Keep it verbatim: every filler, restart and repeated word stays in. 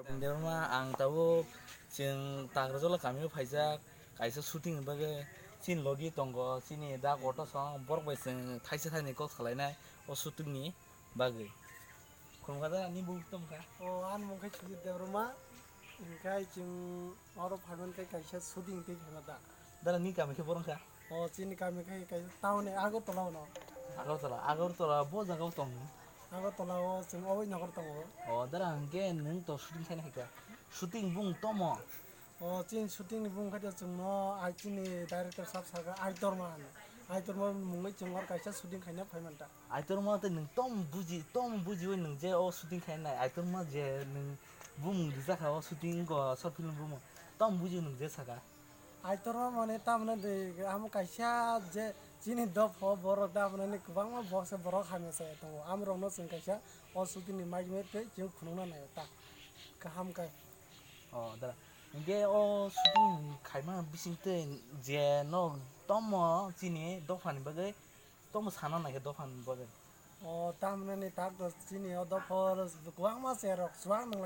Debbarma, ang tabuk chwng Takrajola kamio phaijak, kaisa shooting ni bagwi chini logi tongo, chini da koto song borok bai chwng thaisa thaini kok salainai o shooting ni bagwi. Khulumkha da, ani bumung tongkha? O, ani mung khe Sujit Debbarma, hinkhe chwng oro phaiman khe kaisa shooting twi phaima da. Dara ni kami khe borok kha? O, chini kami khe kaisa town ni Agartala no. Agartala, Agartala bo jaga o tong? Agartala o chwng obai nokor tongo. O, dara hwnkhe nwng to shooting khaina khaikha. Shooting bung tomo? O, chini shooting ni bung khaito chwngno ai chini director sab saka Aitorma hwnwi. Aitorma mungwi chwng oro kaisa shooting khaina phaimanta. Aitorma tei nwng tom buji, tom bujiwi nwng je o shooting khainai. Aitorma je nwng bumung rijakha o shooting go short film bumung. Tom bujiwi nwng je saka. Aitorma mane tamne de amo kaisa je chini dopho borok da mane kwbangma bose borok hamya saya tongo. Amrokno chwng kaisa o shooting ni maichmai tei chwng phunukna naio ta. Kaham khe. O, dara. Hwnkhe o shooting khaima bisingtwi je no tomo chini dophani bagwi tomo sana naikhe dophani bagwi. O, tamnani tak to chini o dopho kwbangma cherok chuwak nang